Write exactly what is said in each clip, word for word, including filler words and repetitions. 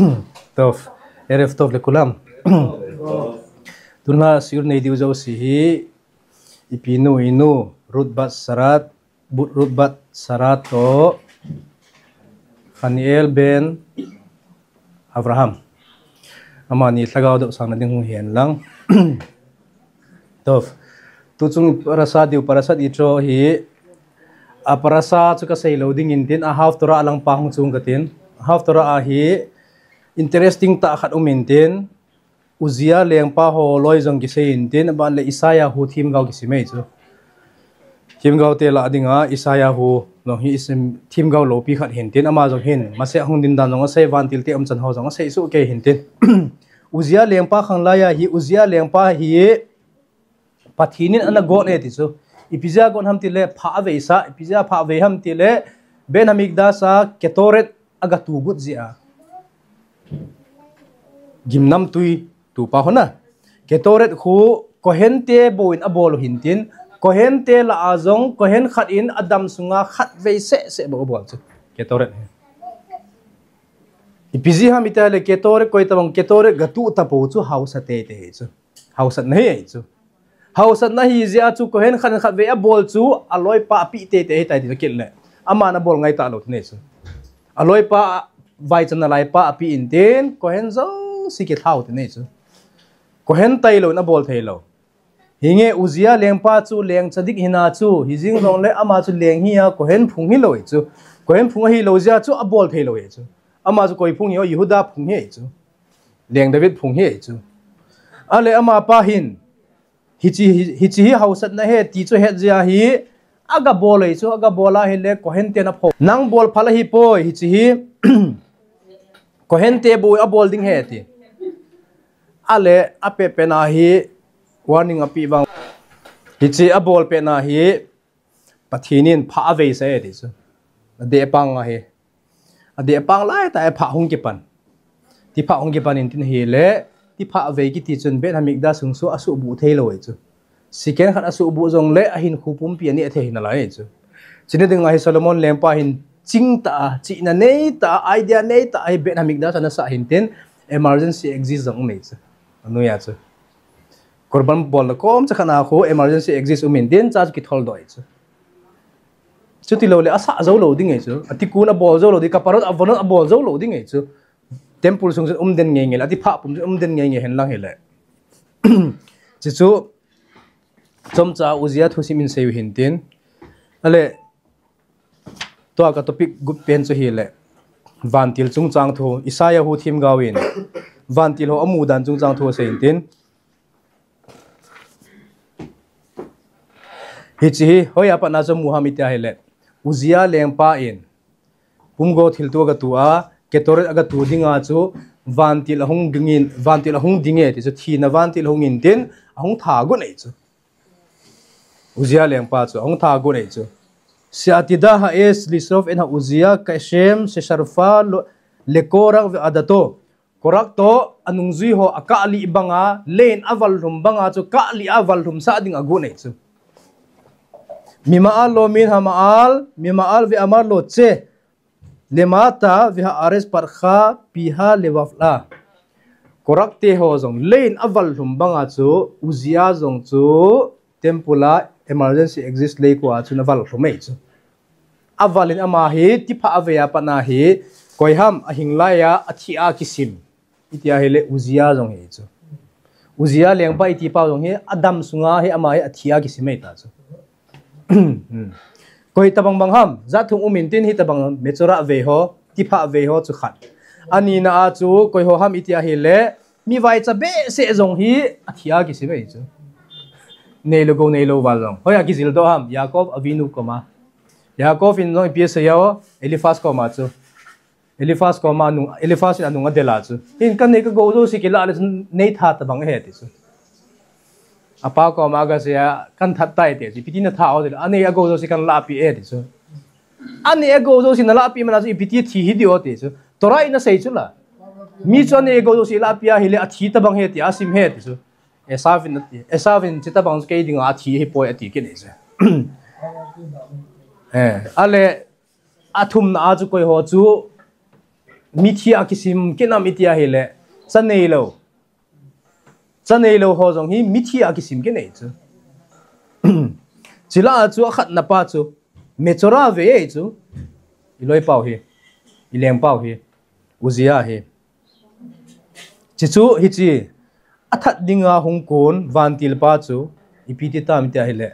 Tov, ערב טוב לכולם. Tunla shiur nei diu jouse hi, ipi nu inu, Ruth bat Sarat, Ruth bat Sarat toh, Haniel ben Avraham. Amani lhagao dohsang na ding hung hen lang. Tov. Tuchung parasha diu, parashat Yitro hi, a parasha chu kasei lou ding intin, a Haftorah lang pa hung chung katin. Haftorah a hi interesting tah khat um intin, Uzziah lengpa ho loi jong kisei intin, aban le Isaiah hu themgao kisim e chu. Themgao te lah dinga Isaiah hu jong hi isim themgao loupi khat hintin, ama jong hin maseh hung din dan jong asei, vantil te umchan ho jong asei soh kei hintin. Uzziah lengpa khang laiya hi, Uzziah lengpa hi Pathen in ana gon e ti chu. Ipi jeh a gon ham tile, pha aveisa, ipi jeh a pha avei ham tile, Beit Hamikdash a Ketoret aga tu got jeh a. Gimnamtui tupa hon a. Ketoret khu Kohen te bou in abol u hintin, Kohen te lah a jong, Kohen khat in adam sunga khat vei seh seh bou abol chu. Ketoret hi. Ipi jeh ham itile Ketoret koi tabang, Ketoret ga tu tapou chu haosa teitei hi chu. Haosatna hi ahi chu. Haosatna hi jeh a chu Kohen khat in khat vei abol chu aloipa apeh teitei ahitai ti chu kit le. Aman abol ngai talou ti ahi chu. Aloipa vaichanna laipa apeh intin, Kohen jouse kithao ti ahi chu. Kohen tailou in abol theilou. Hinge Uzziah lengpa chu leng tzadik hina chu, hijing jongle ama chu leng hi a Kohen phung hilou ahi chu. Kohen phung ahilou jeh a chu abol theilou ahi chu. Ama chu koi phung hi, o Yehuda phung hi ahi chu. Leng David phung hi ahi chu. Ale amapa hin, hiche, hiche hi haosatna ahi ti chu ahet jeh a hi, aga bol ahi chu, aga bol ahile Kohen ten apho. Nang bol phal ahipoi, hiche hi Kohen te bou abol ding ahi ti. Ale apeh peh na hi warning apeh vang. Hiche abol peh na hi Pathen in pha aveisa e ti chu. Adeh pang ahi. Adeh pang laitah a pha hung kipan. Ti pha hung kipan intin ahile, ti pha avei kiti chun Beit Hamikdash sung chu asuhbuh theilou ahi chu. Second khat asuhbuh jongle ahinkho pumpi aneh thei nalai ahi chu. Chuni dinga hi Solomon lengpa hin chingtah a, chihna neitah a, idea neitah a hi Beit Hamikdash anasah hintin, emergency exit jong um ahi chu. Anoiya chu. Korban bolna kom chakhat na khu emergency exit um intin, cha chu kitholdoh ahi chu. Chuti loule asah jou lou ding ahi chu. Atikkun abol jou lou ding, kaparot avonot abol jou lou ding ahi chu. Temple sung chun um den ngeingei le, ati pha pum chun um den ngeingei hen lang hile. Chuchu chomcha Uzziah thusim in seiu hintin. Ale, tua ka topic gup pen chu hile, vantil chungchang thu, Isaiah hu themgao in vantil ho amu dan chungchang thu asei intin. Hiche hi hoiya pat na chu mu ham iti ahile, Uzziah lengpa in pumgo thilto agatu a, Ketoret agatu dinga chu vantil ahung dingin, vantil ahung dinge ti chu, thina vantil ahung intin, ahung tha got ahi chu. Uzziah lengpa chu ahung tha got ahi chu. She'atida ha'es lisrof et ha'Uzziah kashem shesharfa lo, lekorak ve'adato. Korak toh anungjui ho akahlih banga, leiyin avallhum banga chu kahlih a vallhum sah ding agot ahi chu. Mima'al lo min hama'al, mima'al ve'amar lo che, lemata ve'ha'aretz patcha piha levavla. Korak te ho jong leiyin avallhum banga chu, Uzziah jong chu temple a emergency exit lei kua chun avallhum ahi chu. Aval in ama hi, ti pha avei a pat na hi, koi ham ahing laiya athi a kisim. Iti ahile Uzziah jong ahi chu. Uzziah lengpa iti pa jong hi, adam sunga hi ama hi athi a kisim ahi ta chu. Koi tabang bang ham, jat thum um intin, hitabang mechora vei ho, ti pha vei ho chu khat. Anina a chu, koi ho ham iti ahile, mi vaicha behseh jong hi athi a kisim ahi chu. Neilou gou neilou val jong. Hoiya kijildoh ham, Yaakov Avinu koma. Yaakov in jong ipi asei a, Eliphaz koma chu. Eliphaz koma anung, Eliphaz in anung adel a chu. Hin kanei kagou jouse kilah le chun neitha tabang ahi ti chu. Apa koma agasei a, kanthat tai ti chu. Ipi ti natha o ti le, anei agou jouse kanlahpeh e ti chu. Anei agou jouse nalahpeh man a chu ipi ti thi hi di o ti chu. Torah in asei chu la. Mi chu anei agou jouse ilahpeh ahile athi tabang ahi ti, asim ahi ti chu. Esav in ati. Esav in chutabang chu kei dinga athi ahipoi ati kit ahi chu. Eh, ale athumna a chu koi ho chu mithi a kisim kit nam iti ahile, cha neilou. Cha neilou ho jong hi mithi a kisim kit nei chu. Chule chu akhatna pa chu, mechora ve ei chu. I loi pau hi, i leng pau hi, Uzia hi. Chuchu hichi, athat dinga hung kon, vantil pa chu, ipi ti tam iti ahile.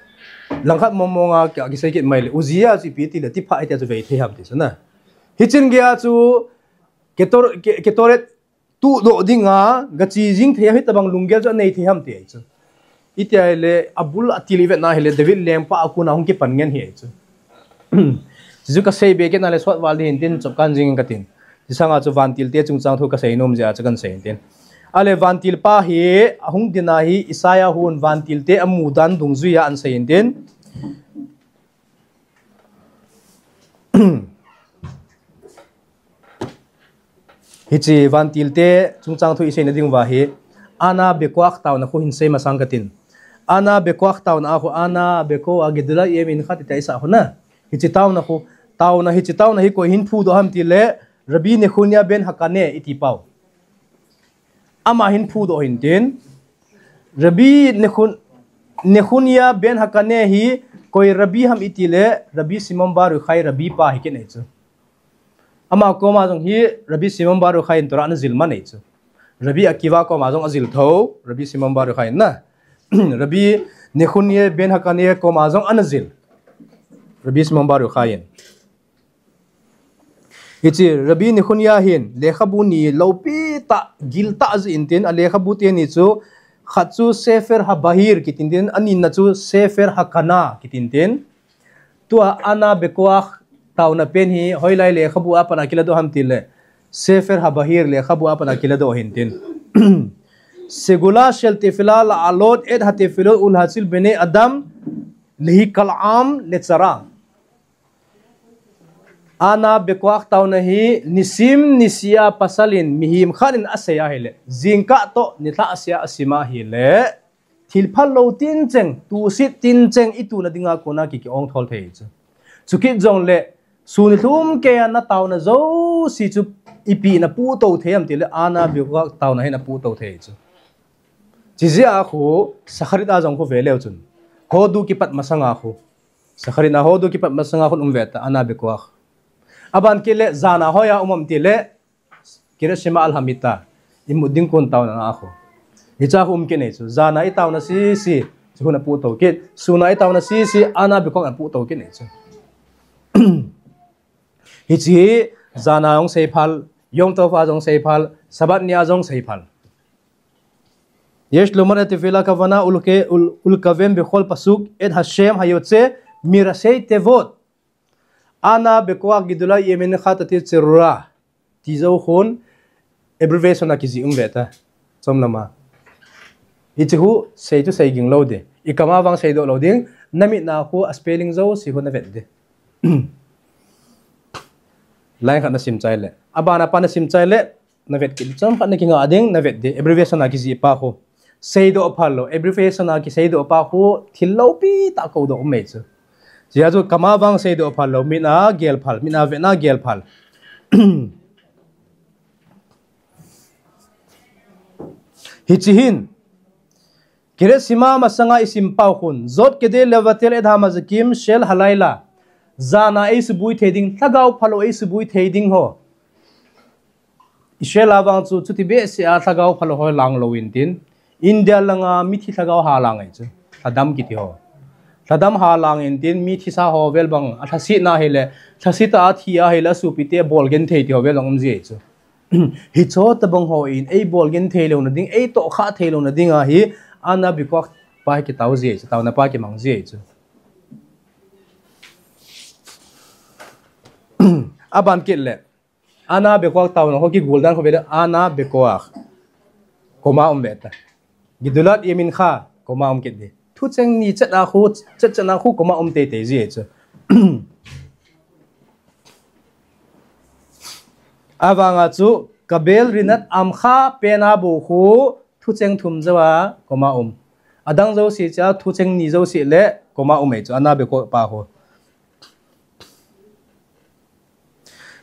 Langkhat mong mong a ki, kisei kit mai le, Uzia chu ipi ti le, ti pha iti chu vei thei ham ti chu na. Hichin gei a chu, Ketor-, Ke-, Ketoret tu doh dinga, gachi jing thei ham, hitabang lunggel chu anei thei ham ti ei chu. Iti ahile, abul atil i vetna ahile, David lengpa a kona hung kipan ngen hi ei chu. Chuchu kasei be kit na le sot val ding hin tin, chop kan jing katin. Chu sanga chu vantil te chungchang thu kasei nom jeh a chu kan sei hin tin. Ale vantil pa hi, ahung dinga hi, Isaiah hun vantil te amu dan dungjuia ahin sei hin tin. Hichi vantil te chungchang thu i seina ding uva hi, Anna Bekoach taona khu hin sei masang katin. Anna Bekoach taona a khu Anna Bekoach Gedolah Yemin Khat iti a i sa khu na. Hichi taona khu, taona hichi taona hi koi hin phudoh ham ti le, Rabbi Nechunya ben Hakane iti pau. Ama hin phudoh hin tin. Rabbi Nechun-, Nechunya ben Hakane hi koi Rabbi ham iti le, Rabbi Shimon Bar Yochai Rabbi pa hi kit nei chu. Ama koma jong hi Rabbi Shimon Bar Yochai in Torah ana jil man ei chu. Rabbi Akiva koma jong ajil tho, Rabbi Shimon Bar Yochai in na. Rabbi Nechunya ben Hakane koma jong ana jil. Rabbi Shimon Bar Yochai in. Hichi Rabbi Nechunya hin, lekhabu ni loupi tah, gil tah jeh in tin, alekhabu teni chu, khat chu Sefer HaBahir kitin tin, anina chu Sefer HaKana kitin tin. Tua Anna Bekoach taona pen hi, hoilai lekhabu a pat a kiladoh ham ti le, Sefer HaBahir lekhabu a pat a kiladoh hin tin. Segula shel tefila la'alot et hatefilot ulhachil bnei adam lehikal'am letzara. Anna Bekoach taona hi nisim nisia pasal in mihem khat in asei ahile, jingkah toh nilhah sea asim ahile, thil phalou tincheng, tusit tincheng i tuna dinga kona ki, ki-ong thol thei chu. Chukit jongle, sun nilhum keiya na taona jouse chu ipi na puto thei ham ti le, Anna Bekoach taona hi na puto thei chu. Chijeh a khu, Shacharit a jong khu ve leu chun. Hodu kipat masanga khu. Shacharit a hodu kipat masanga khun um ve ta, Anna Bekoach. Aban kit le, jana hoiya um am ti le, Kiryat Shema al Hamita. Imut ding kon taona a khu. Hicha khu um kit nei chu. Jana i taona sese, chu khu na puto kit. Suna i taona sese, Anna Bekoach na puto kit nei chu. Hichi, jana jong sei phal, Yom Tov a jong sei phal, Shabbat ni a jong sei phal. יש לומר את התפילה כוונה ולכ-, ול-, ולכוון בכל פסוק את השם היוצא מראשי תיבות. Anna Bekoach Gedolah Yemin Khat Hatzetzerura. Ti jou khun abbreviation a kijih um ve ta. Chom lama. Hichi khu sei chu sei ging lou ding. I kama vang seidoh lou ding. Na mitna khu a spelling jouse khu na vet ding. Line khat na sim chai le. Abana pa na sim chai le. Na vet kit chomkhat na kinga ding, na vet ding, abbreviation a kijih pa khu. Seidoh phal lou, abbreviation a kiseidoh pa khu, thil loupi tah kou doh um ei chu. Chijeh chu kama vang seidoh phal lou, mitna gel phal, mitna vetna gel phal. Hichi hin, Kiryat Shema masanga i sim pau khun, זאת כדי לבטל את המזיקים של הלילה. Jana ei subui thei ding, lhagao phalou ei subui thei ding ho. Israel a vang chu, chuti behseh a lhagao phalou ho lang lou in tin. India langa mithi lhagao ha lang ei chu. Lhadam kiti ho. Lhadam ha lang in tin, mithi sa ho vel bang, a lhasetna hile, lhaset a thi ahile, a sopite bol genthei ti ho vel bang um ji ei chu. Hicho tabang ho in, ei bol genthei louna ding, ei tohkhah thei louna ding a hi, Anna Bekoach pa hi kitao ji ei chu, taona pa kimang ji ei chu. Aban kit le, Anna Bekoach taona ho kigul dan ho ve le, Anna Bekoach. Comma um ve ta. Gedolat Yemincha, comma um kit ding. Thucheng ni chet a khu, chet chet a khu, comma um teitei ji ei chu. Avanga chu, Kabel Rinat Amcha pen a bou khu, thucheng thum jou a, comma um. Adang jouse chu, thucheng ni jouse le, comma um ei chu, Anna Bekoach pa khu.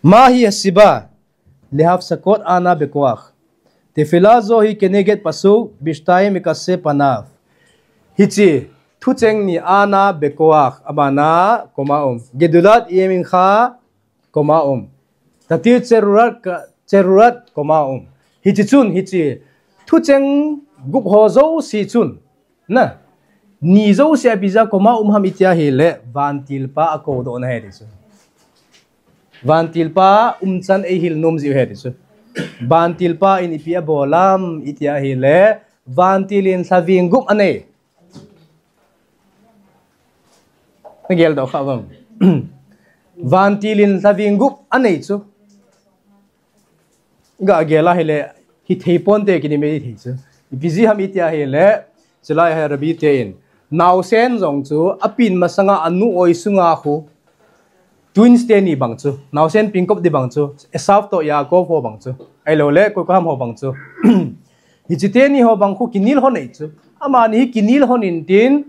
מהי הסיבה להפסקות אנא בכוח. תפילה זו היא כנגד פסוק בשתיים מכסה פניו. Hiche, thucheng ni אנא בכוח, abana, קומה אום. גדולת ימינך, קומה אום. תתיר צרורת, צרורת קומה אום. Hiche chun, hiche, thucheng gup ho jouse chun, na, ni jouse a ipi jeh a קומה אום ham iti ahile, vantilpa akoudohna ahi ti chu. Vantilpa umchan eihil nom jiu ahi ti chu. Vantilpa in ipi abol ham iti ahile, vantil in lhaving gup anei. Nagel doh kha vang. Vantil in lhaving gup anei chu. Ga gel ahile, hithei ponte kini mei thei chu. Ipi jeh ham iti ahile, chulai a Rabbi te in, naosen jong chu, apen masanga anu oi sunga khu, twins teni bang chu, naosen pengkop di bang chu, Esau toh Yaakov ho bang chu, ahilouleh, koi koi ham ho bang chu. Hiche teni ho bang khu kinel lhon ahi chu. Amani hi kinel lhon intin,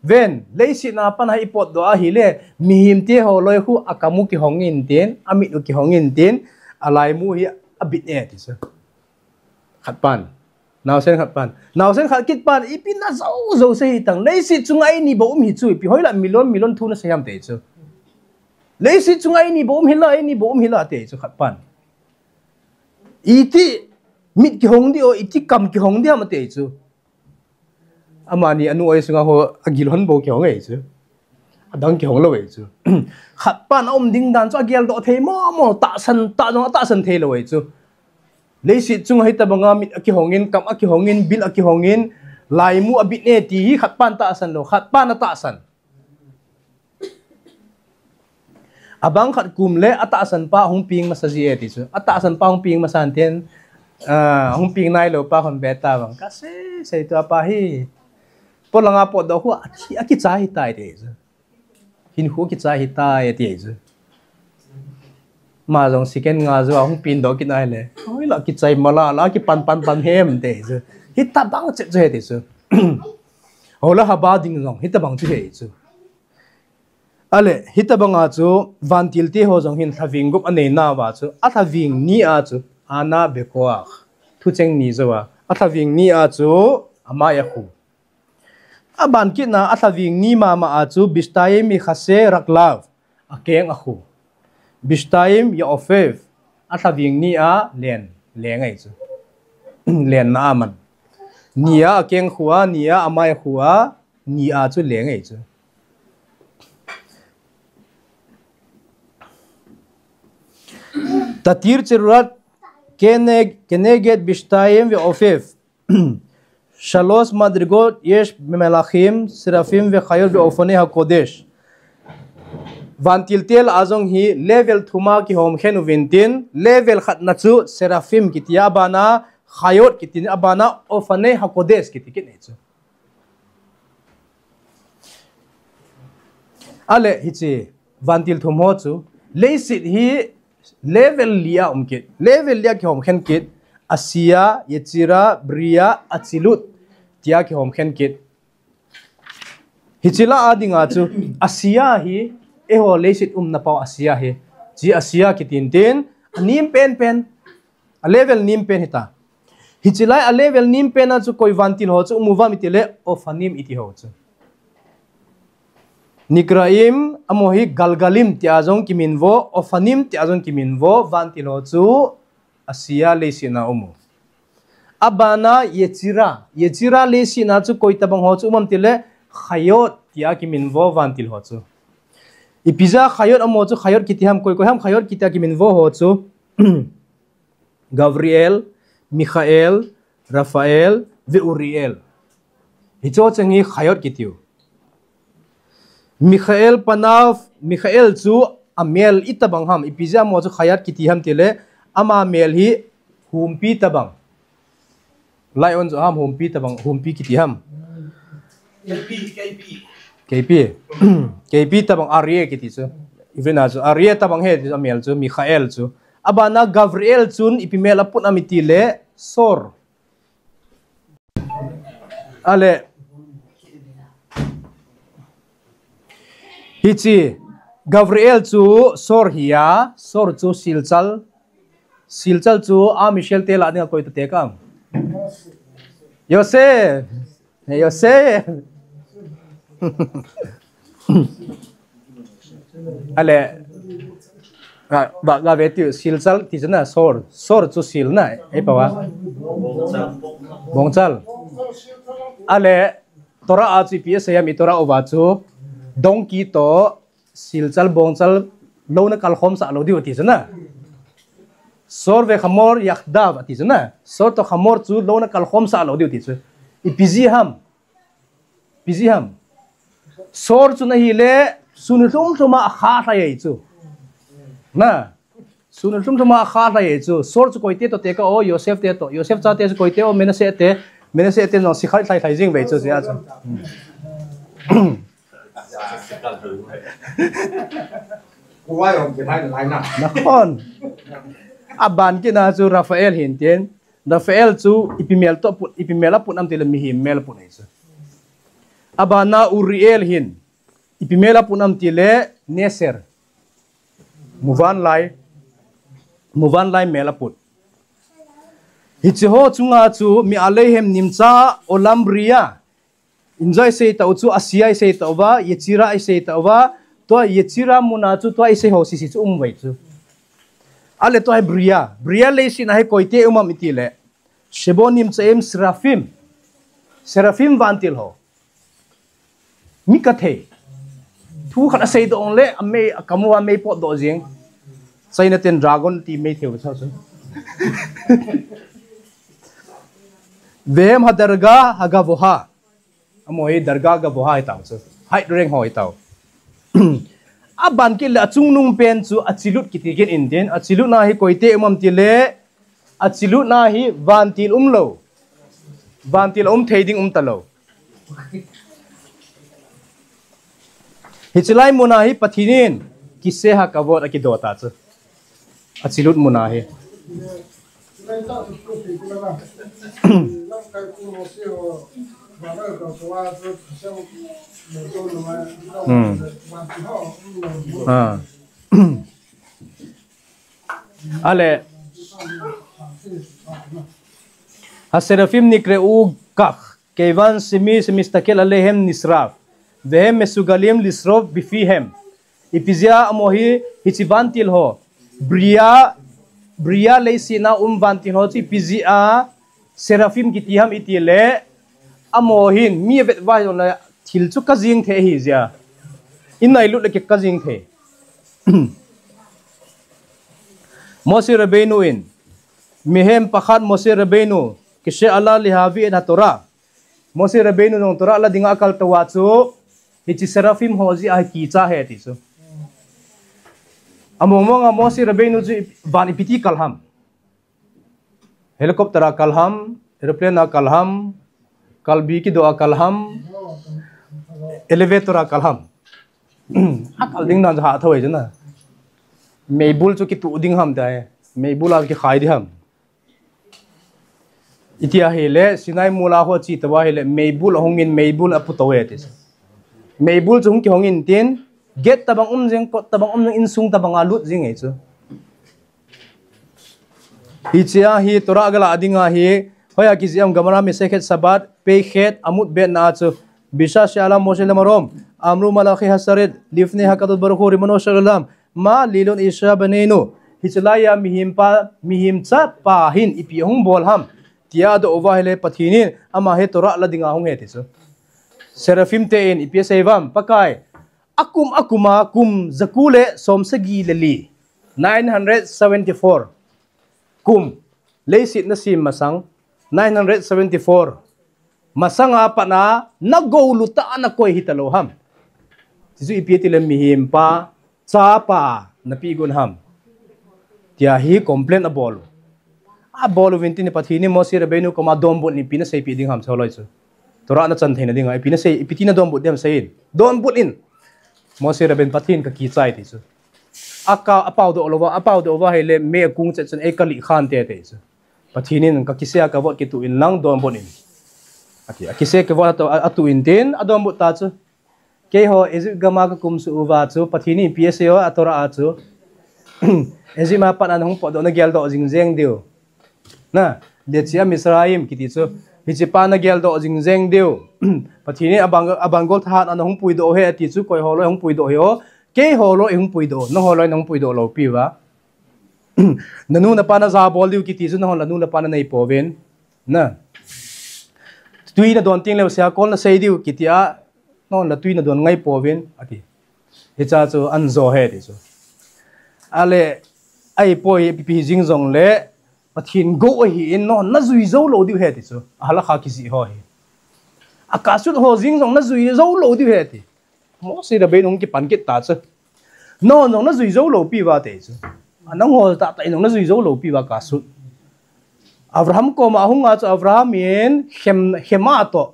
ven, leiset a pat a hi ipotdoh ahile, mihem te ho loi khu akam u kihong intin, amit u kihong intin, alaimu hi abit e ti chu. Khat pan. Naosen khat pan. Naosen khat kit pan, ipi na jou jouse hitang. Leiset chunga eini bou um hi chu, ipi hoilai million, million thu nasei ham ti chu. Leiset chunga eini bou um hila, eini bou um hila ti chu khat pan. Iti mit kihong di o, iti kam kihong di ham ti chu. Amani anu oi sunga ho agil lhon bou kihong ahi chu. Adang kihong lou ahi chu. Khat pan aum ding dan chu agel doh thei mo mo, tahsan, tah jong atahsan thei lou ahi chu. Leiset chunga hitabanga mit akihong in, kam akihong in, bil akihong in, laimu abit e ti hi khat pan tahsan lou, khat pan atahsan. Abang khat kum le atahsan pa hung peng masa ji e ti chu. Atahsan pa hung peng masa intin, ah, hung peng nailou pa hung be ta vang. Kasei, sei tua pa hi. Polanga potdoh khu aki, akichai tai ti chu. Hinkho kichai tai ti chu. Ama jong second nga jou a hung pengdoh kit nai le. Hoilai kichai mala la kipan pan pan hem ti chu. Hitabang chet chu ahi ti chu. Hola haba ding jong hitabang chu ahi chu. Ale, hitabanga chu, vantil te ho jong hin lhaving gup anei nauva chu, alhaving ni a chu, אנא בכוח. Thucheng ni jou a, alhaving ni a chu, amai akhu. Aban kit na, alhaving ni mama a chu, בשתיים מכסה רגליו, akeng akhu. בשתיים יעופף, alhaving ni a len, leng ahi chu. Lenna aman. Ni a akeng khu a, ni a amai khu a, ni a chu leng ahi chu. תתיר צרורת כנגד בשתיים ויעופף. שלוש מדרגות יש במלאכים, סרפים וחיות באופני הקודש. Vantil te lah a jong hi level thum a kihom khen uvin tin, level khat na chu seraphim kiti, abana khayot kiti, abana אופני הקודש kiti kit ahi chu. Ale, hiche, vantil thum ho chu, leiset hi level li a um kit, level li a kihom khen kit, עשייה, יצירה, בריאה, אצילות, tia kihom khen kit. Hiche lah a dinga chu, עשייה hi, eiho leiset umna pau עשייה hi, hiche עשייה kiti in tin, anem pen pen, a level nem pen hita. Hiche lai a level nem pen a chu koi vantil ho chu um uvam iti le אופנים iti ho chu. נקראים, amaho hi גלגלים tia jong kiminvo, אופנים tia jong kiminvo, vantil ho chu עשייה leiset a um u. Abana יצירה, יצירה leiset a chu koi tabang ho chu um am iti le חיות tia kiminvo vantil ho chu. Ipi jeh a חיות amaho chu חיות kiti ham, koi koi ham חיות kiti a kiminvo ho chu. גבריאל, מיכאל, רפאל ואוריאל. Hicho cheng hi חיות kiti u. מיכאל פניו, מיכאל chu amel itabang ham, ipi jeh a amaho chu חיות kiti ham iti le, ama mel hi humpi tabang. Lion jo ham, humpi tabang, humpi kiti ham. Keipi, keipi. Keipi. Keipi tabang אריה kiti chu. Ivin a chu אריה tabang ahi ti chu amel chu, מיכאל chu. Abana גבריאל chun ipi mel aput am iti le, שור. Ale. Hiche, גבריאל chu שור hi a, שור chu silchal. Silchal chu a Michel te lah dinga koi toh tekah ham? Yosef. Yosef. Ale. Ga, ga, ga ve tiu, silchal ti chu na, sor. Sor chu sil na, ei pao a. Bongchal. Ale, Torah a chu ipi asei ham, i Torah uva chu, donkey toh, silchal, bongchal, lou na kalkhom sah lou diu ti chu na. Sor ve chamor yachdav ti chu na. Sor toh chamor chu lou na kalkhom sah lou diu ti chu. Ipi jeh ham. Ipi jeh ham. Sor chu na hile, sun lhum lhum a kha lhai chu. Na. Sun lhum lhum a kha lhai chu. Sor chu koite toh tekah o, Yosef te toh. Yosef chate chu koite o, Menashe te. Menashe te jong si khai lhai lhai jing ve chu, sia chu. Nachon. Aban kit na chu Raphael hin tin. Raphael chu ipi mel toh put, ipi mel a put ham tile mihem mel a put ahi chu. Aban a Uriel hin. Ipi mel a put ham tile Neser. Muvanlai. Muvanlai mel a put. Hiche ho chunga chu mi alehem nimcha olam bria. Inja isei tauva chu, Asiya isei tauva, Yetzira isei tauva, tua Yetzira muna chu, tua isei ho sisi chu um uve chu. Ale tua hi bria. Bria leiset a hi koite um ham itile. Shebo nimtzaim seraphim. Seraphim vantil ho. Mi kathei. Thu khat asei doh le, amei, akam uva mei potdoh jing. China ten dragon ti mei thei u chu. Vehem hadarga hagavoha. Amaho hi darga gavoha ahi tau chu. Height rank ho ahi tau. Aban kit le achungnung pen chu atzilut kiti kit in tin. Atzilut na hi koite um ham tile. Atzilut na hi vantil umlou. Vantil um thei ding um talou. Hiche lai muna hi Pathen in kiseh hakavod akidoh ta chu. Atzilut muna hi. Hmm. Ah. Ale. Haseraphim nikre'u kach. Keivan shemi shemistakel alehem nisraf. Vehem mesugalim lisrov bifihem. Ipi jeh a amaho hi, hiche vantil ho. Bria, bria leiset a um vantil ho chu ipi jeh a seraphim kiti ham itile. Amaho hin, mi avet uva jongle thil chu kajing thei ahi jeh a. Inailut le kikajing thei. Moshe Rabbeinu in. Mihem pachad Moshe Rabbeinu. Kishe ala lehavi et haTorah. Moshe Rabbeinu jong Torah la dinga akal tou a chu, hiche seraphim ho jeh a hi kicha ahi ti chu. Among mong a Moshe Rabbeinu chu van ipi ti kal ham. Helicopter a kal ham, aeroplane a kal ham, kalbi kidoh a kal ham, elevator a kal ham. Akal ding dan chu hatah thou ahi chu na. Meibul chu kituh ding ham tia. Meibul a kikhai ding ham. Iti ahile, Sinai mol a ho ache tou ahile, meibul ahung in, meibul apu tou e ti. Meibul chu hung kihong in tin, gate tabang um jing, kot tabang um jing, insung tabang a lut jing e chu. Hiche a hi Torah gala dinga hi, hoiya kijih ham Gemara Masechet Shabbat, Pei Chet, Amud Bet na chu, Bisha she'ala Moshe lemarom, amru malachi hasharet, lifnei hakadosh baruch hu, Ribbono shel olam, Ma lilon isha beneinu. Hiche laiya mihem pa, mihem chapa hin ipi ahung bol ham. Tia adoh uva ahile Pathen in ama hi Torah la dinga hung e ti chu. Seraphim te in ipi asei uvam, Pakai. Akum akum a kum jaku le som sagi le li. Nine hundred seventy-four. Kum. Leiset nasem masang. Nine hundred seventy-four. Masanga pat a, nagou lut a nakoi hita lou ham. Tichu ipi tile mihem pa, chapa, napeh gon ham. Tia hi complain abol u. Abol uvin tin Pathen in Moshe Rabbeinu koma donbut in ipi naseipeh ding ham, seilou chu. Torah nachan theina dinga, ipi nasei, ipi ti nadonbut ding ham seiyin. Donbut in. Moshe Rabbeinu Pathen kakichai ti chu. Aka, apaodoh louva, apaodoh uva ahile, mei akung chet chun eikalikhan te ti chu. Pathen in kakiseh a kavot kituh in lang donbut in. Ati, akiseh kavot atu, atuh in tin, adonbut ta chu. Keiho, Egypt gam a kakum suh uva chu, Pathen in ipi asei uva, aTorah a chu. Egypt a pat a nahung potdoh na geldoh jing jeng diu. Na, Yetziat Mitzrayim kiti chu. Hiche pa na geldoh jing jeng diu. Pathen in abang, abang gol thahat a nahung puidoh e ati chu, koi ho loi hung puidoh e ho. Kei ho loi hung puidoh, nangho loi nahung puidoh lou pi uva. Nanu napa na jabol diu kiti chu, nangho nanu napa na nei pouvin. Na. Tui na don teng leu sia kol na sei diu kiti a, nangho la tui na don ngai pouvin, ati. Hicha chu an jo e ti chu. Ale, ahipoi ipi jing jongle, Pathen gou ahin nangho na jui jou lou diu ahi ti chu. A halakha kijih ho hi. A kasut ho jing jong na jui jou lou diu ahi ti. Moshe Rabbeinu hung kipan kit ta chu. Nangho jong na jui jou lou pi uva ti chu. A nangho tahtah in jong na jui jou lou pi uva kasut. Abraham koma hung a chu Abraham in khem, khema toh,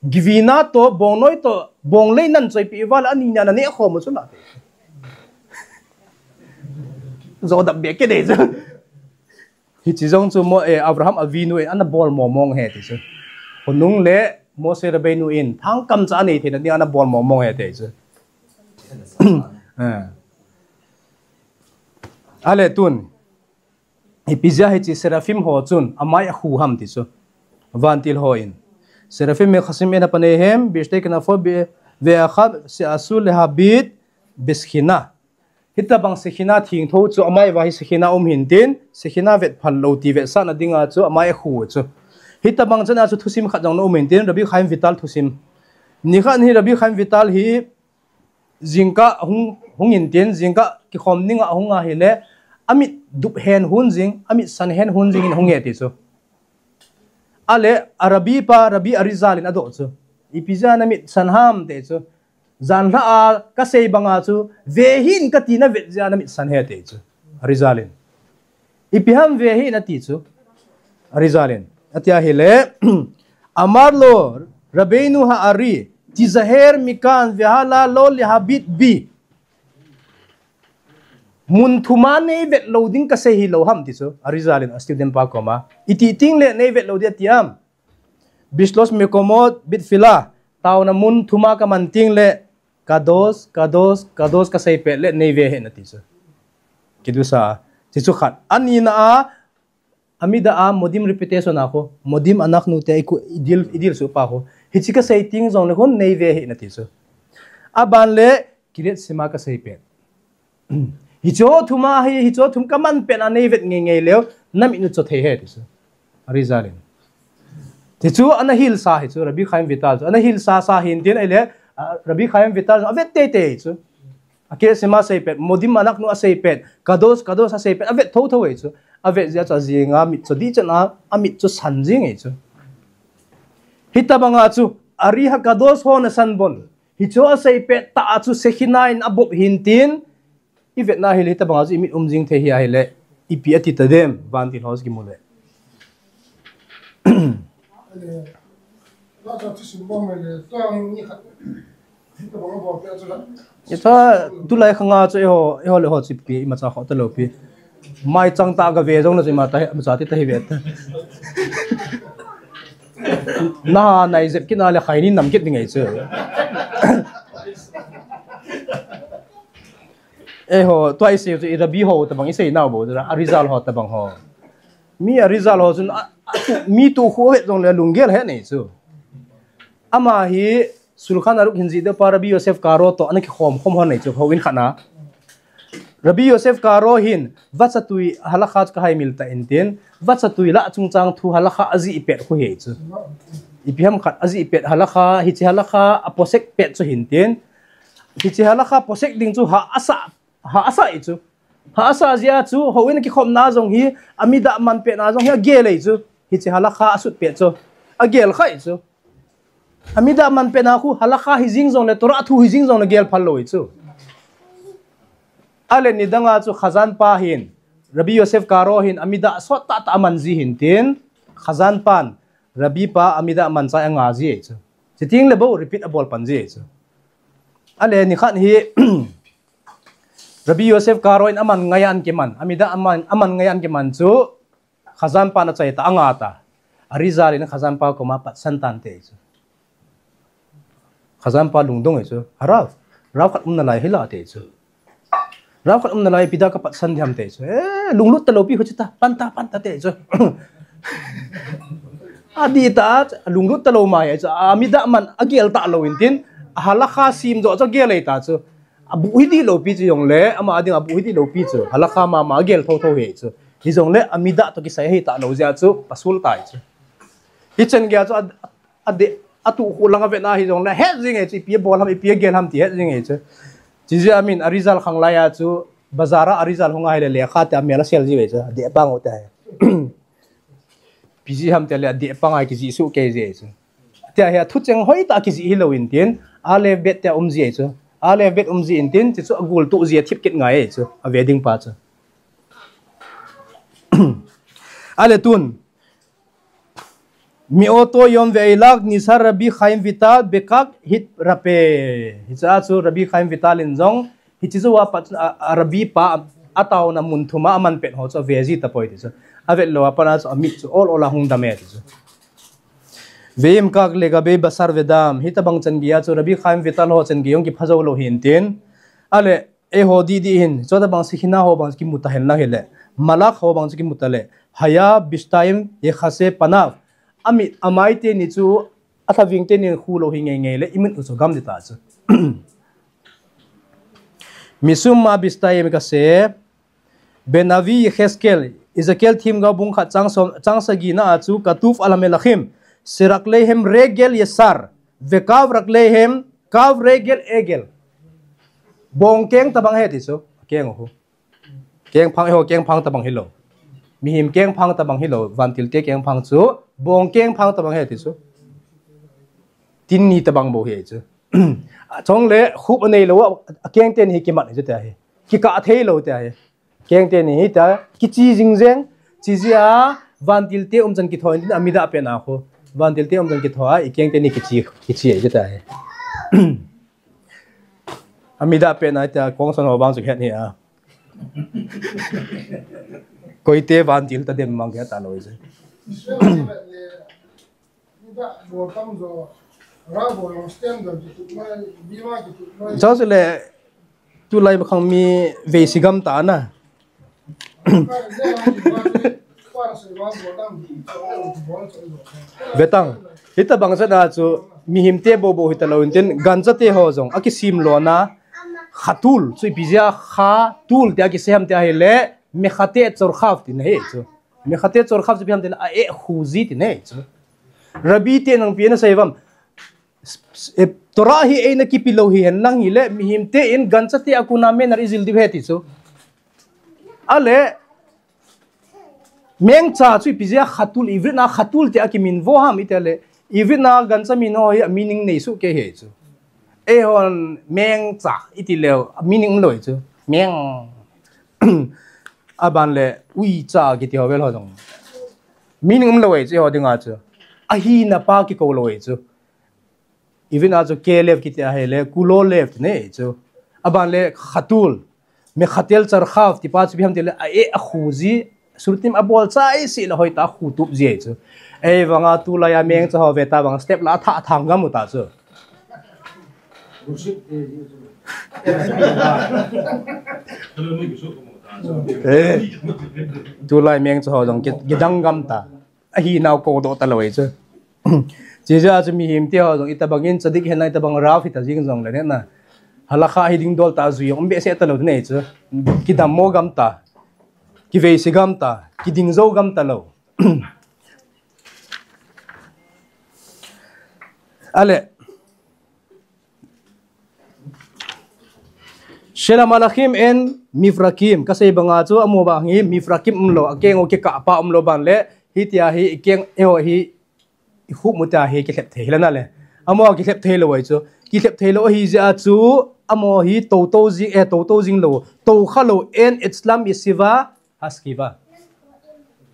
givina toh, bongnoi toh, bong lei nan choipi uva le ani nia na neh khom u chu la. Jo dap be ke de chu. Hiche jong chu mo, eh, Abraham avinu in ana bol momong ahi ti chu. Khonung le Moshe Rabbeinu in thangkam cha anei theina ding ana bol momong ahi ti chu. Eh. Ale tun. Ipi jeh a hiche seraphim ho chun amai akhu ham ti chu. Vantil ho in. Seraphim mechasim ena panehem, bishte kenafo be, ve'achav she'asu lehabit bishechina. Hitabang Shekhinah thengtho chu amai uva hi Shekhinah um hintin, Shekhinah vetphal lou ti vetsahna dinga chu amai akhu chu. Hitabang chana chu thusim khat jong na um hintin, Rabbi Chaim Vital thusim. Nikhat hi Rabbi Chaim Vital hi jingkah hung, hung hintin, jingkah kikhom dinga hung ahile, amit dup hen hun jing, amit san hen hun jing in hung e ti chu. Ale, a Rabbi pa, Rabbi Arizal in adoh chu. Ipi jeh a na mit san ham ti chu. Janhi a kasei banga chu, ve hih in kati na vet jeh a na mit san ahi ti chu. Arizal in. Ipi ham ve hih in ati chu. Arizal in. Ati ahile, Amar lo, Rabbeinu Ha'ari, tizaher mikan ve'halea lo lehabit bi. Mun thum a nei vet lou ding kasei hilou ham ti chu. Arizal in a student pa koma. Iti teng le nei vet lou ding ati am. Bishlosh mekomot bitfila. Taona mun thum a kaman teng le kadosh, kadosh, kadosh kasei pet le nei ve hih in ati chu. Kidusha. Ti chu khat. Anina a, Amida a modim repetition a khu. Modim anachnu te i khu idil, idil suh pa khu. Hiche kasei teng jongle khun nei ve hih in ati chu. Aban le Kriyat Shema kasei pet. Hicho thum a hi, hicho thum kaman pet a nei vet ngei ngei leu, na mit u cho thei ahi ti chu. Arizal in. Ti chu ana hilsa hi chu, Rabbi Chaim Vital chu. Ana hilsa sa hintin ahile, a, Rabbi Chaim Vital chu, avet teitei chu. A Kriyat Shema asei pet, modim anachnu asei pet, kadosh, kadosh asei pet, avet thotho ahi chu. Avet jeh a chu ajing a mit chu dih chan a, amit chu san jing ahi chu. Hitabanga chu, Ari HaKadosh ho na san bon. Hicho asei pet tah a chu Shekhinah in abop hintin, i vetna ahile hitabanga chu i mit um jing thei hi ahile, ipi ati ta dem, vantil ho chu kimu le. Ita tulai khanga chu eiho, eiho le ho chu ipi imacha khoh talou pi. Mai chang tah gave jong na chu imacha, imacha ti ta hi ve ta. Na nai jep kit na le khai ni nam kit ding ahi chu. Eiho, tua isei chu i Rabbi ho tabang isei nau bou chu, Arizal ho tabang ho. Mi Arizal ho chun, a, a, tu, mi tu khu het jongle lunggel het nei chu. Ama hi Shulchan Aruch hin jih deuh pa Rabbi Yosef Karo toh ana kikhom khom ho nei chu, houin khat na. Rabbi Yosef Karo hin, vachatui halakha chu ka haimil ta intin, vachatui lah chungchang thu halakha ajih pet khu ahi chu. Ipi ham khat ajih pet halakha, hiche halakha aposek pet chu hintin. Hiche halakha posek ding chu ha asah, ha asah ahi chu. Ha asah jeh a chu, houin kikhopna jong hi, amidah man petna jong hi agel ahi chu. Hiche halakha asut pet chu. Agel kha ahi chu. Amidah man petna khu, halakha hijing jongle, Torah thu hijing jongle gel phal lou ahi chu. Ale nidanga chu Khazan pa hin, Rabbi Yosef Karo hin, amidah sot tah tah aman ji hintin, Khazan pan, Rabbi pa, amidah man chai anga ji ahi chu. Chuteng le bou, repeat abol pan ji ahi chu. Ale nikhat hi, Rabbi Yosef Karo in aman ngai a ana kiman, amidah aman, aman ngai a ana kiman chu, Khazan pan achai ta, anga ta. Arizal in Khazan pa koma patsan tan ahi chu. Khazan pa lungdong ahi chu. Harav, Rav khat um nalai hi la ahi chu. Rao khat umna lai ipi dia kapatsan diham ti chu. Eh, lunglut talou pi ho chu ta, pan ta, pan ta ti chu. Adih ta, lunglut talou ma hi chu. Amidah man, agel talou intin. Halakha sim jo chu agel ei ta chu. Abuh hi dihlou pi chu jongle, ama ading abuh hi dihlou pi chu. Halakha mama agel thotho hi chu. Hijongle, amidah toh kisai hi talou jeh chu, pasul tai chu. Hichan gei chu, a, adeh, atuh khu lang avet na hijongle, het jing ei chu, ipi abol ham, ipi agel ham ti het jing ei chu. Chijeh a min, a result khang lai a chu, bazar a a result hung ahile, lekha te amel asel ji ve chu, adeh pang u te hi. Ipi jeh ham tile, adeh pang a kijih soh kei jeh chu. Tia hi a thucheng hoitah kijih hilou intin, alphabet tia um ji ei chu. Alphabet um ji intin, chuchu agul tuh ji a thip kit ngai ei chu, ave ding pa chu. Ale tun. מאותו יום ואילך נזהר רבי חיים ויטל בכך התרפא. Hiche a chu Rabbi Chaim Vital in jong, hiche jou a pat a, a Rabbi pa, ataona mun thum a aman pet ho chu ave ji tapoi ti chu. Avet lou a pat a chu amit chu ol ol a hung dam e ti chu. ואם כך לגבי בשר ודם, hitobang chan gei a chu Rabbi Chaim Vital ho chan gei jong kipha jou lou hin tin. Ale, eiho didi hin, chutabang Shechina ho bang chu kimu ta hen lang hile, Malakh ho bang chu kimu ta le, היה בשתיים יכסה פניו. Amit, amai teni chu, alhaveng teni khu lou hi ngei ngei le, imut u chu gam ding ta chu. משום מה בשתיים יכסה, בנביא יחזקאל, Ezekiel themgao bung khat chang som, chang sagi na a chu, כתוב על המלכים, שרגליהם רגל ישר, וקו רגליהם, קו רגל עגל. Bong keng tabang ahi ti chu, keng u. Kengphang, eiho kengphang tabang hilou. Mihem kengphang tabang hilou, vantil te kengphang chu, bong kengphang tabang ahi ti chu. Tin ni tabang bou ahi chu. Chule, khup anei lou, akeng teni hi kimat ahi chu tia hi. Kikah thei lou tia hi. Keng teni hi tia, kichi jing jeng, chijeh a, vantil te umchan kitho intin, amidah pet na khu. Vantil te umchan kitho a, ikeng teni kichi, kichi ahi chu tia hi. Amidah pet na tia, kongson ho bang chu het hi a. Koite vantil ta dem mang ke ta lou chu. Chule, tulai khang mi veisi gam ta na. Vetang, hitobang jat a chu, mihem te bou bou hita lou intin, gancha te ho jong, akisim lona, khatul, chu ipi jeh a khatul tia kisei ham tia hile, מחטא צרכיו tina ahi chu. מחטא צרכיו chu ipi ham tile, a-eh khu ji tina ahi chu. Rabbi te nangpi ana sei uvam. Eh, Torah hi eina kipe lou hihen lang hile, mihem te in gancha te a kona manner ijil diu ahi ti chu. Ale, mengcha chu ipi jeh a khatul, Ivrit na khatul tia kimin vo ham iti le, Ivrit na gancha min ho hi a meaning nei soh kei ahi chu. Eihon mengcha iti leu, a meaning umlou ahi chu. Meng. Aban le, uicha kiti ho vel ho jong. Meaning umlou ahi chu, eiho dinga chu. Ahina pa kikou lou ahi chu. Ivrit na chu כלב kiti ahile, כולו לב tina ahi chu. Aban le khatul. מחטא צרכיו, ti pa chu ipi ham tile, a-eh a khu ji, sirtim abol chai seh le hoitah a khu tup ji ahi chu. Ahivanga tulai a mengcha ho ve ta vang step la atha thang gam u ta chu. Eh, tulai mengcha ho jong ki, kidang gam ta. Ahinau koudoh talou ahi chu. Chijeh a chu mihem te ho jong itobang in tzadik hen lang itobang rough hita jing jongle na. Halakha hi ding dol tah jui um behseh talou tina ahi chu. Kidammo gam ta. Kiveise gam ta. Kiding jou gam talou. Ale. של המלאכים אין מפרקים, kasei banga chu amaho bang hi mifrakim umlou, akeng u kikah pa umlou ban le, hitia hi ikeng eiho hi ikhup mu tia hi kilhep thei hilou na le. Amaho kilhep thei lou ahi chu, kilhep thei lou ahi jeh a chu, amaho hi toutou jing, eh, toutou jing lou, toukha lou, אין אצלם ישיבה השכיבה.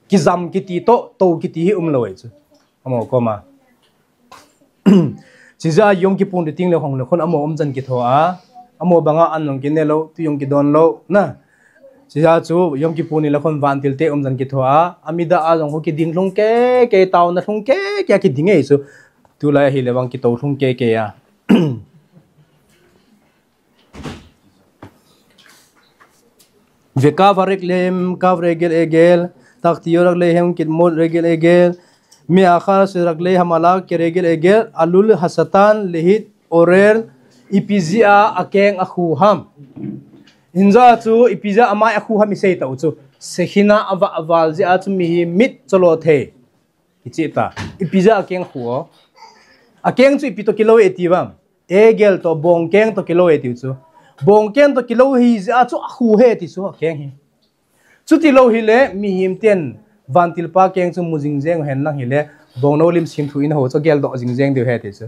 Kijam kiti toh, tou kiti hi umlou ahi chu. Amaho koma. Chijeh a Yom Kippur ni teng le khun le khun amaho umchan kitho a. Amaho banga an jong kine lou, tui jong kidon lou, na. Chijeh a chu Yom Kippur ni le khun vantil te umchan kitho a. Amidah a jong khu kiding lhung kei kei, taona lhung kei kei a kiding ahi chu. Tulai ahile vang kitou lhung kei kei a. וקו הרגלים, קו רגל עגל, תחתיות רגליהם קדמות רגל עגל, מאחר שרגלי המלאך כרגל עגל, עלול השטן להתעורר, ipi jeh a akeng akhu ham. Hinjeh a chu, ipi jeh a amai akhu ham isei tau chu. Shekhinah avah aval jeh a chu mihem mit cholo thei. Kicheh ta. Ipi jeh a akeng akhu o. Akeng chu ipi toh kilou e ti vang. Egel toh, bongkeng toh kilou e tiu chu. Bongkeng toh kilou hi jeh a chu akhu e ti chu akeng hi. Chuti lou hile, mihem ten vantil pa keng chu mu jing jeng hen lang hile, bongnou lim sim thu in ho chu geldoh jing jeng diu ahi ti chu.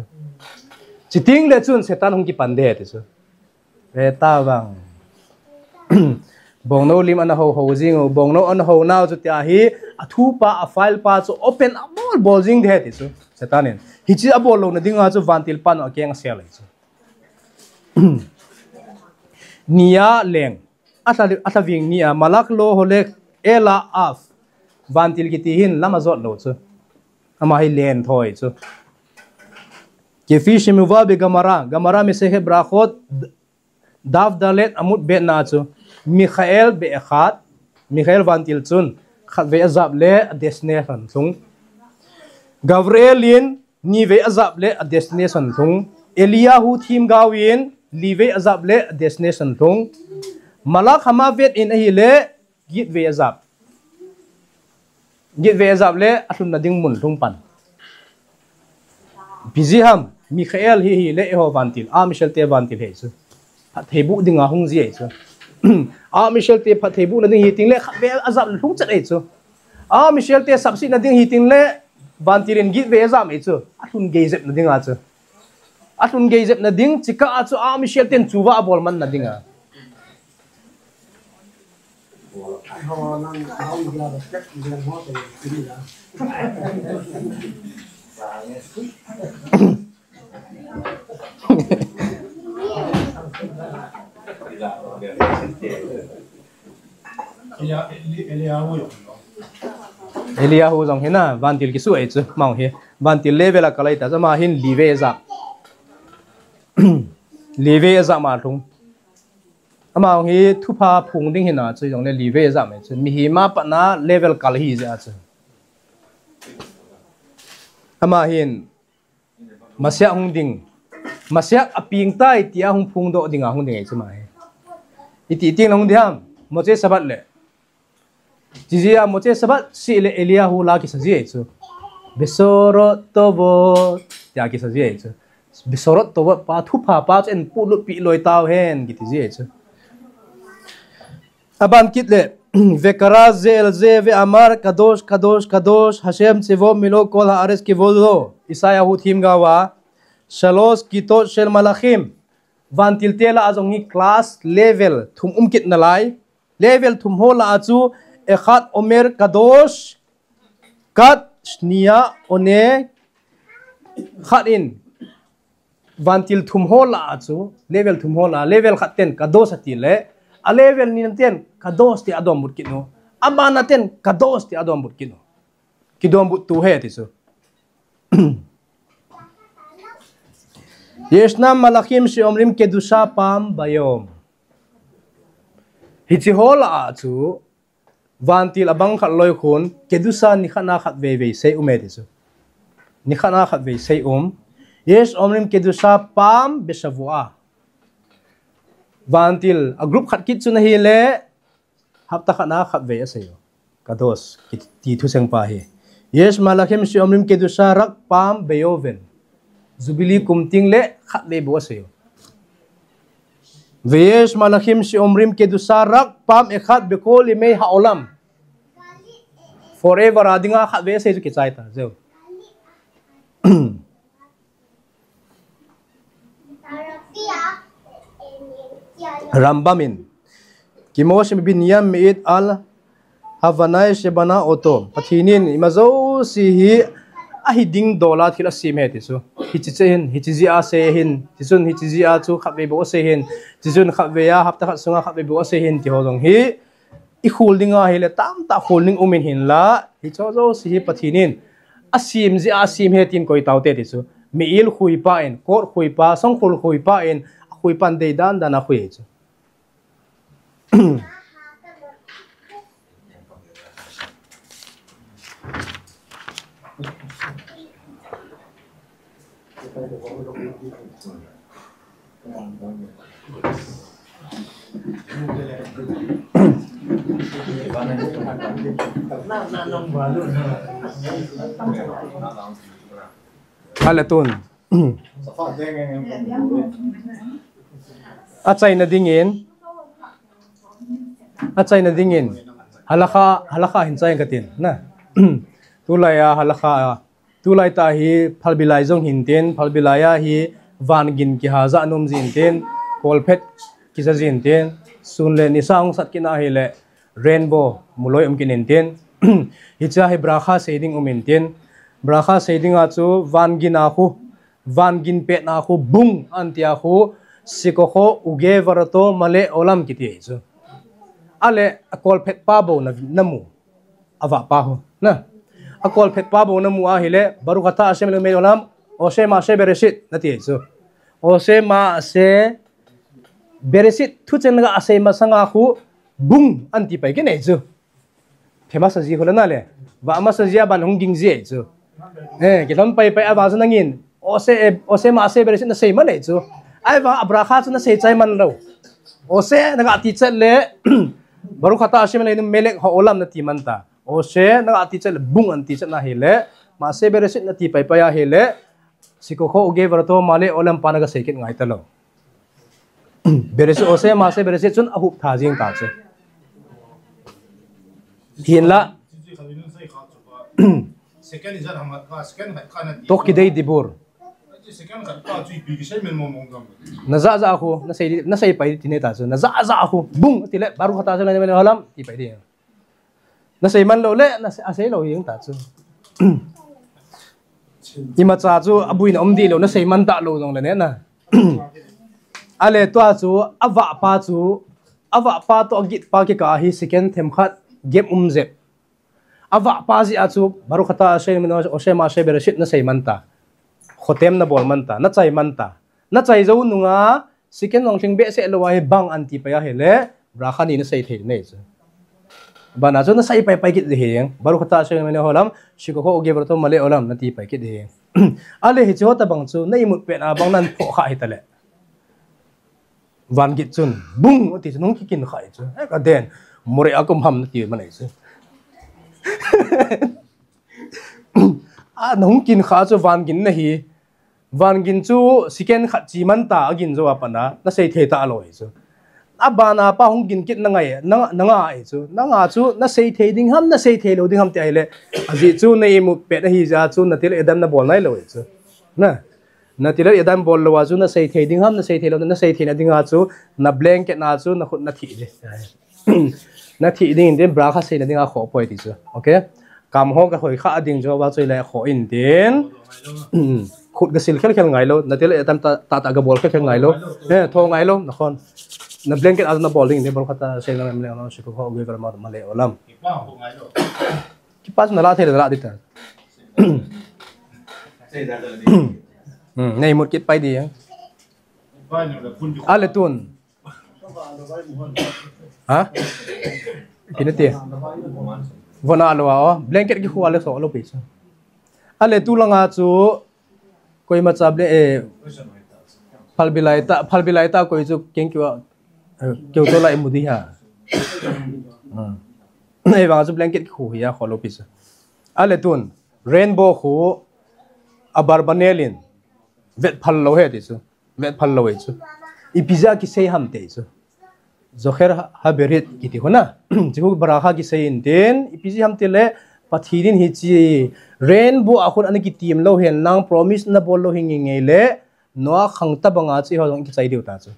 Chuteng le chun Satan hung kipan de ti chu. Ve ta vang. Bongnou lim ana ho ho jing u, bongnou ana ho nau chu tia hi, athu pa, afile pa chu open abol bol jing de ti chu. Satan in. Hichi abol louna dinga chu vantil pan akeng asel ahi chu. Nia leng. Atha, atha ving nia, Malak lo holek ela af. Vantil kiti hin lam ajot lou chu. Ama hi len thoi chu. כפי שמובא בגמרא, גמרא מסכת ברכות, דף ד' עמוד ב' na chu. Mikhael be khat, Mikhael vantil chun, khat vei ajap le a destination lhung. Gabriel in, ni vei ajap le a destination lhung. Eliyahu themgao in, li vei ajap le a destination lhung. Malak hamavet in ahile, get vei ajap. Get vei ajap le, alhunna ding mun lhung pan. Ipi jeh ham, Mikhael hi hile, eiho vantil, archangel te vantil ahi chu. Phattheiboh dinga hung ji ahi chu. Archangel te phattheibohna ding hiteng le, khat vei ajap lhung chet ahi chu. Archangel te sapsetna ding hiteng le, vantil in get vei ajap ahi chu. Alhun gei jepna dinga chu. Alhun gei jepna ding, chikah a chu archangel ten chuva abol manna dinga. Eliyahu jong hina, vantil kisu ahi chu, ama hi. Vantil level a kalai ta, ama hin li vei ajap. Li vei ajap ma lhung. Ama hi thupha phung ding hina chu, jong le li vei ajap ahi chu. Mihem a patna level kal ahi jeh a chu. Ama hin Messiah hung ding. Messiah apeng tai tia hung phongdoh dinga hung ding ahi chu ama hi. Iti, iti na hung ding ham. Motzei Shabbat le. Chijeh a Motzei Shabbat seh le Eliyahu la kisa ji ahi chu. Besorot tovot. Tia kisa ji ahi chu. Besorot tovot pa thupha pa chu eiput lut pi loi tau hen kiti ji ahi chu. Aban kit le, וקרא זה אל זה ואמר קדוש קדוש קדוש השם צבאות מלוא כל הארץ כבודו. Isaiah hu themgao a, שלוש כיתות של מלאכים. Vantil te lah a jong hi class level thum um kit nalai. Level thum ho lah a chu, אחד אומר קדוש, כד שנייה עונה, khat in, vantil thum ho lah a chu, level thum ho lah a, level khat ten קדוש ati le, a level ni na ten קדוש tia adonbut kit u. Aban na ten קדוש tia adonbut kit u. Kidonbut tu ahi ti chu. ישנם מלאכים שאומרים קדושה פעם ביום. Hichi ho lah a chu, vantil abang khat loi khun, קדושה nikhat na khat vei vei sei um e ti chu. Nikhat na khat vei sei um. יש אומרים קדושה פעם בשבוע. Vantil a group khat kit chun ahile, hapta khat na khat vei asei u. קדוש, kiti thusei pa hi. יש מלאכים שאומרים קדושה רק פעם ביובל. Jubilee kum teng le khat vei bou asei u. ויש מלאכים שאומרים קדושה רק פעם אחת בכל ימי העולם. Forever a dinga khat vei asei chu kichai ta, jeh u. Rambam in, כמו שבבניין מעיד על הבנאי שבנה אותו. Pathen in ima jouse hi ahi ding dol a thil asem ahi ti chu. Hichi che hin, hichi jeh a sei hin, tichun hichi jeh a chu khat vei bou asei hin, tichun khat vei a hapta khat sunga khat vei bou asei hin, ti ho jong hi. I khol ding ahile tamtah khol ding um in hinla, hicho jouse hi Pathen in asem jeh a asem ahi tin koi taute ti chu. Me'il khui pa in, kot khui pa, songkhol khui pa in, akhui pan dei dan dan a khui chu. Hale tun. Achaina dingin. Achaina dingin. Halakha, halakha hin chai katin. Na. Tulai a halakha a. Tulai tah hi phalbi lai jong hintin, phalbi lai a hi van gin kiha ja nom jintin, kolphet kija jintin, sun le nisa hung sat kit na hile rainbow muloi um kit intin. Hichea hi bracha sei ding um intin. Bracha sei ding a chu van gin a khu, van gin pet na khu bung an tia khu, sikokho uge varato male olam kiti chu. Ale a kolphet pa bou na, na mu. Avah pa ho. Na. A kolphet pa bou na mu ahile, Baruch atah Hashem Eloheinu melech haolam, Oseh Maaseh Bereshit, nati chu. Oseh Maaseh Bereshit, thuchen ga asei masanga khu, bung, anti pai kit nei chu. Phe masa ji khu la na le. Vah masa ji a ban hung ging ji chu. Eh, kilhon pai pai a vah chu nangin. Oseh, eh, Oseh Maaseh Bereshit na sei man nei chu. Ahivang a bracha chu na sei chai man lou. Oseh na ga ti chet le, Baruch atah Hashem Eloheinu melech haolam na ti man ta. Oseh na ga ti chet le, bung an ti chet na hile, Maaseh Bereshit na ti pai pai ahile, sikokho uge varato male olam pa na ga sei kit ngai ta lou. Bereshit, Oseh Maaseh Bereshit chun ahup tha jing ta chu. Hinla. Tok kidei dibur. Na ja ja khu, na sei, na sei pai ti nei ta chu. Na ja ja khu, bung, ti le, Baruch atah Hashem Eloheinu melech haolam, ti pai di. Na sei man lou le, na sei, asei lou jing ta chu. Imacha chu, abuina um di lou, na sei man ta lou jong le ne na. Ale tua chu, avah pa chu, avah pa to agit pa kikah hi second themkhat gap um jep. Avah pa jeh a chu, Baruch atah Hashem Eloheinu, Oseh Maaseh Bereshit na sei man ta. Khotem na bol man ta, na chai man ta. Na chai jou nunga, second jong lhing behseh lou ahi bang anti pai ahile, bracha ni na sei thei nei chu. Bana chu na sei pai pai kit di hing, Baruch atah Hashem Eloheinu melech haolam, sikokho uge varato male olam, nati pai kit di hing. Ale hiche ho tabang chu, na imut pet a bang nan phoh kha hita le. Van gin chun, bung, ati chu, nung kikin kha chu. Eh, ka den, more a kum ham nati man nei chu. A, nung kin kha chu van gin na hi. Van gin chu second khat chi man ta, agin jou a pat na, na sei thei ta lou hi chu. Abana pa hung gin kit na ngai, na, na ngai chu. Na ngai chu, na sei thei ding ham, na sei thei lou ding ham ti ahile. Ajeh chu na imut pet ahi jeh a chu, Netilat Yadayim na bol nai lou hi chu. Na, Netilat Yadayim bol lou a chu, na sei thei ding ham, na sei thei lou, na sei thei na ding a chu, na blanket na chu, na khut na thi di. Na thi ding in tin bracha sei na ding a khoh poi ti chu. Okay? Kam ho ka hoi kha ding chu, va choi le khoh in tin. Khut ka sil khel khel ngai lou, Netilat Yadayim ta, ta, ta ka bol khel khel ngai lou. Eh, tho ngai lou, nakhon. Na blanket a na bol ding in tin, Baruch atah Hashem Eloheinu melech haolam, sikokho uge varato male olam. Kipa chu na la thei le na la di ta. Hmm, na imut kit pai di ya. Ale tun. Ha? Ipi nati. Von a lou a, o. Blanket kikhu a le so lou pi chu. Ale tu langa chu, koimacha bla-, eh, phalbi lai ta, phalbi lai ta koi chu keng keu a, eh, keu to lai mu di ha. Hmm. Ahivang chu blanket kikhu hi a kho lou pi chu. Ale tun, rainbow khu Abarbanel in vet phal lou ahi ti chu. Vet phal lou ahi chu. Ipi jeh a kisei ham ti chu. Zocher ha-, HaBerit kiti khu na. Chu khu bracha kisei in tin, ipi jeh ham ti le, Pathen in hiche rainbow a khun ana kitim lou hen lang, promise ana bol lou hi nge nge le, Noah khang tabang a chu eiho jong kichai diu ta chu.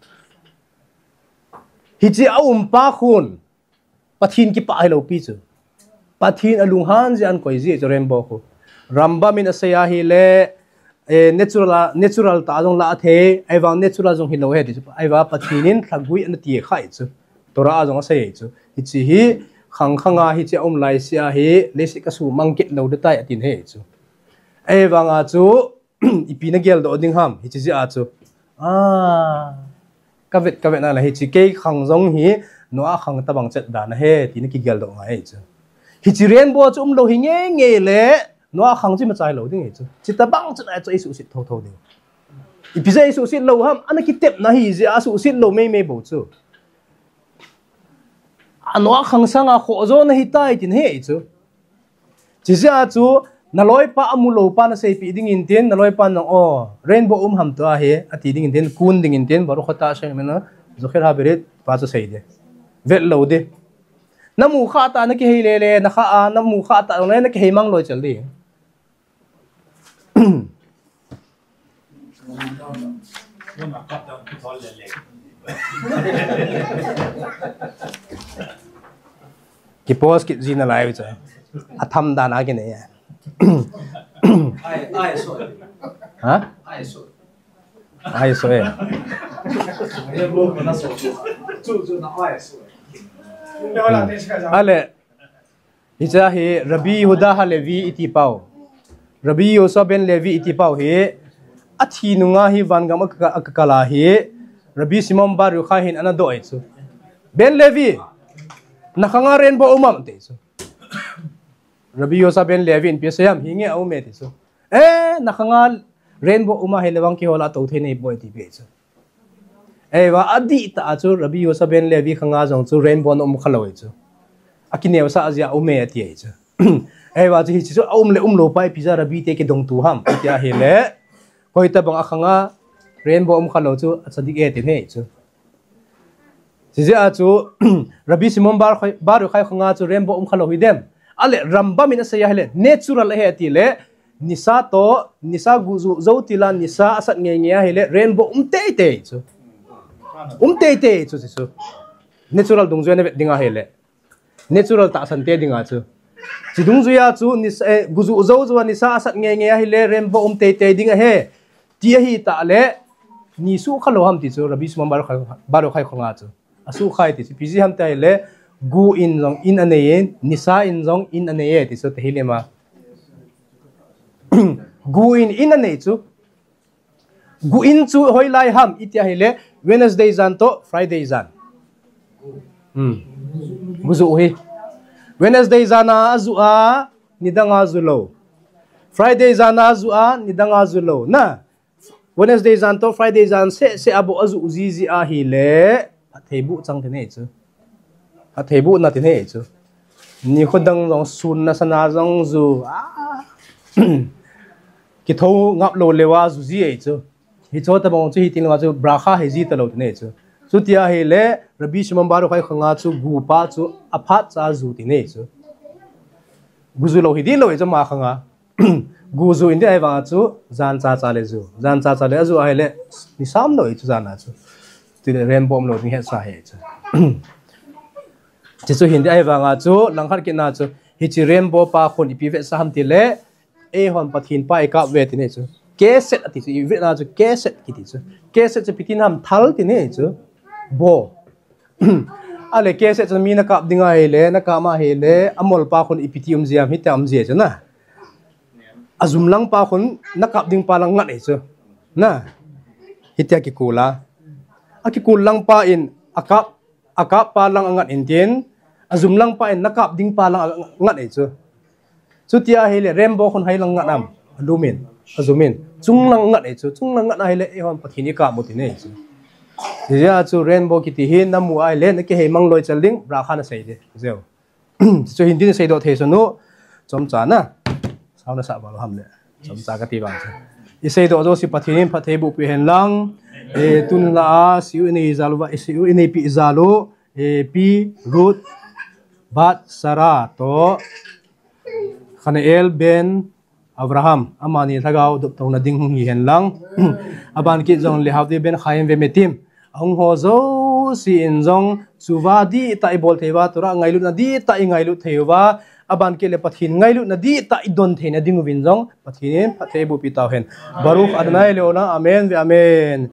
Hiche a um pa khun, Pathen kipah hilou pi chu. Pathen alunghan jeh a ana koi ji chu rainbow khu. Rambam in asei ahile, eh, natural a, natural tah a jong la thei, ahivang natural jong hilou ahi ti chu. Ahivang Pathen in lhagui ana ti kha chu. Torah a jong asei chu. Hiche hi, khang khang a hiche a um lai sia hi, leiset ka sumang kit lou ding tai atin ahi chu. Ahivang a chu, ipi na geldoh ding ham, hiche jeh a chu. Ah, ka vet, ka vet na le hiche kei khang jong hi, Noah khang tabang chet dan ahi, ti na kigeldoh ngai chu. Hiche rainbow chu um lou hi nge nge le, Noah khang chu ima chai lou ding ahi chu. Chuti bang chu na chu eisuhset thotho ding. Ipi jeh a eisuhset lou ham, ana kitepna ahi jeh a suhset lou meimei bou chu. A Noah khang sanga khoh jo nahitai tin ahi chu. Chuti jeh a chu, naloipa amu lou pa naseipeh ding in tin, naloipa nang o, rainbow um ham tua hi, ati ding in tin, kun ding in tin, Baruch atah Hashem mimena, zocher haberit, pa chu sei ding. Vet lou ding. Namu khah tah a nakihei lele, nakha a, namu khah tah a nakihei mang loi chel ding. Ki post kit jing nalai u cha. Atham dan a kinei a. Ai, ai, sorry. Ha? Ai, sorry. Ai, sorry. Ai, sorry. Chu, chu, na, ai, sorry. Ale, hiche hi Rabbi Yehuda HaLevi iti pau. Rabbi Yehoshua ben Levi iti pau hi, athi nunga hi vangam a ka, a kakal a hi, Rabbi Shimon Bar Yochai hin ana doh ahi chu. Ben Levi, nakhanga rainbow um am ati chu. Rabbi Yehoshua ben Levi in ipi asei ham, hinge aum e ati chu. Eh, nakhanga rainbow um ahile vang kihol a tou thei nahipoi ati pi ahi chu. Ahivang adihtah a chu Rabbi Yehoshua ben Levi khanga jong chu rainbow ana um khalou ahi chu. Akineosah jeh a um e ati ahi chu. Ahivang chu hiche chu aum le umlou pa ipi jeh a Rabbi te kidong tu ham iti ahile, koi tabang a khanga rainbow um khalou chu a tzadik e ati ahi chu. Chuti jeh a chu Rabbi Shimon Bar Yochai, Bar Yochai khanga chu rainbow um khalou hidem. Ale Rambam in asei ahile natural ahi ati le, nisa toh, nisa guh ju jou til a nisa asat ngeingei ahile rainbow um teitei chu. Um teitei chu, chu, chu. Natural dungjuia navet ding ahile. Natural tahsan te dinga chu. Chu dungjuia chu nisa, eh, guh ju jou jou a nisa asat ngeingei ahile rainbow um teitei ding ahi. Ti ahitah le, ni suh khalou ham ti chu, Rabbi Shimon Bar Yochai, Bar Yochai khanga chu. Asuh kha e ti chu, ipi jeh ham ti ahile, guh in jong in anei e, nisa in jong in anei e ti chu, Tehillim a. Guh in in anei chu. Guh in chu hoilai ham iti ahile, Wednesday jan toh Friday jan. Hmm. Guh ju hi. Wednesday jan a aju a, nidang a ju lou. Friday jan a aju a, nidang a ju lou. Na, Wednesday jan toh Friday jan seh seh a bou aju jiji ahile, phatthei buh chang tina ahi chu. Phatthei buhna tina ahi chu. Nikho dang jong sun na sana jong ju, ah, kithou ngap lou leuva ju ji ahi chu. Hiche tabang chu hiti lou chu bracha hiji talou tina ahi chu. Chuti ahile, Rabbi Shimon Bar Yochai khanga chu guh pa chu aphat cha ju tina ahi chu. Guh ju lou hi ding lou ahi chu ama khanga. Guh ju in ding ahivang chu, jan cha cha le ju. Jan cha cha le aju ahile, ni sam lou ahi chu jan a chu. Tile rainbow um lou ding hetsa ahi chu. Chuti chu hin ding ahivang chu, langkhat kit na chu, hiche rainbow pa khun ipi vetsah ham tile, eihon Pathen pa ikap uve tina ahi chu. Kesed ati chu, ivet na chu, kesed kiti chu. Kesed chu ipi tina ham thal tina ahi chu. Bow. Ale kesed chu mi nakap ding ahile, nakap ma ahile, amol pa khun ipi ti um ji ham, hitia um ji chu na. Ajum lang pa khun nakap ding pa lang ngat ahi chu. Na. Hitia kikul a. Akikul lang pa in akap, akap pa lang angat in tin, ajum lang pa in nakap ding pa lang angat ahi chu. Chuti ahile, rainbow khun hoilang ngat am, alum in, ajum in. Chung lang ngat ahi chu, chung lang ngat ahile, eihon Pathen ikap u tina ahi chu. Hijeh a chu rainbow kiti hi namu ahile, nakihei mang loi chel ding, bracha nasei ding. Jeh u. Chu hin tin seidoh thei sunu, chomcha na. Sao nasah val ham le. Chomcha kati vang chu. Iseidoh jouse Pathen in phatthei boh peh hen lang. E, tun la a, siu inei jal uva, siu inei peh jal u. E, Pi Ruth, Bat Sarah toh. Khanael ben Abraham, amani lhagao doptouna ding hung hi hen lang. Aban kit jong le Havdi ben Chaim ve Metim. Ahung ho jouse in jong, chuva dihtah ibol thei uva, Torah ngailutna dihtah ingailut thei uva, aban kit le Pathen ngailutna dihtah idon theina ding uvin jong, Pathen in phatthei boh peh tau hen. Baruch Adonai leolam, amen ve amen.